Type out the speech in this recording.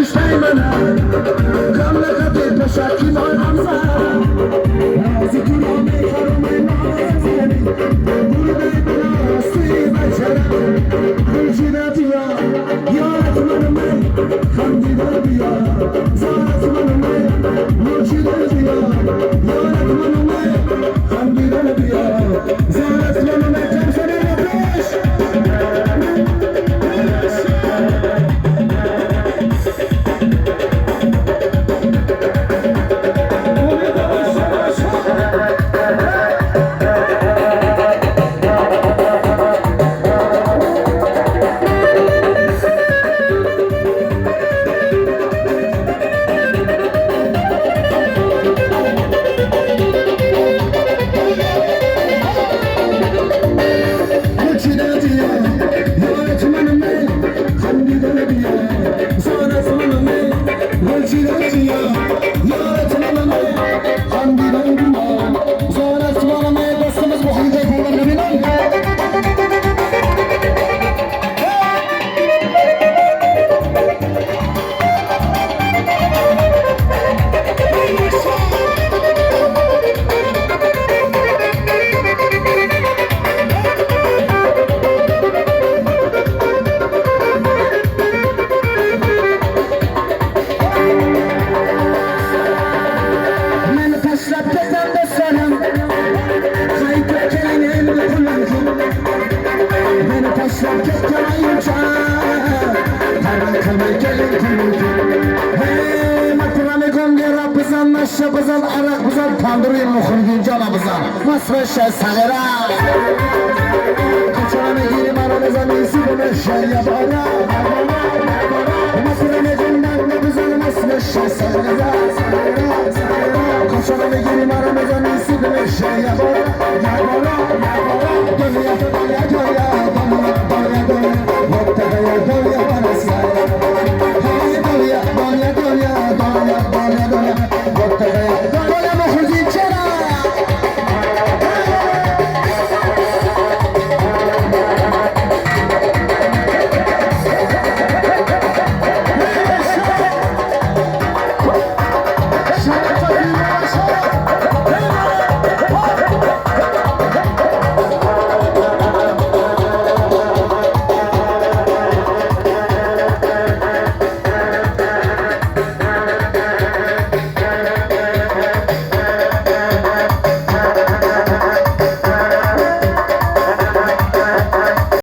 Куштаи мана ғам нақади пешаки мой ғамза рози туро мехарум нозанин гурбаи мана сӯи бачара гулчида биё ёрат манаме хандида биё зорат манаме гулчида биё ёрат манаме хандида биё зорат манаме камсанена пеш. Гулчида биё ёрат манаме хандида биё зорат манаме гулчида биё ёрат манаме хандида биё зорат манаме. Дастамиз бо ҳамҷой болар бибинам. Meni tashlab ketgan do'stlarim, qaytib keling endi pulim. Meni tashlab ketgan ayimcha, tavba qilmay keling pulim. Hey, matrami gongera bizan, nasha bizan, aroq bizan, tanduri muxurgin jona bizan, masmasha sag'ira. Qachon мегири маро мезани сибу меша ябора.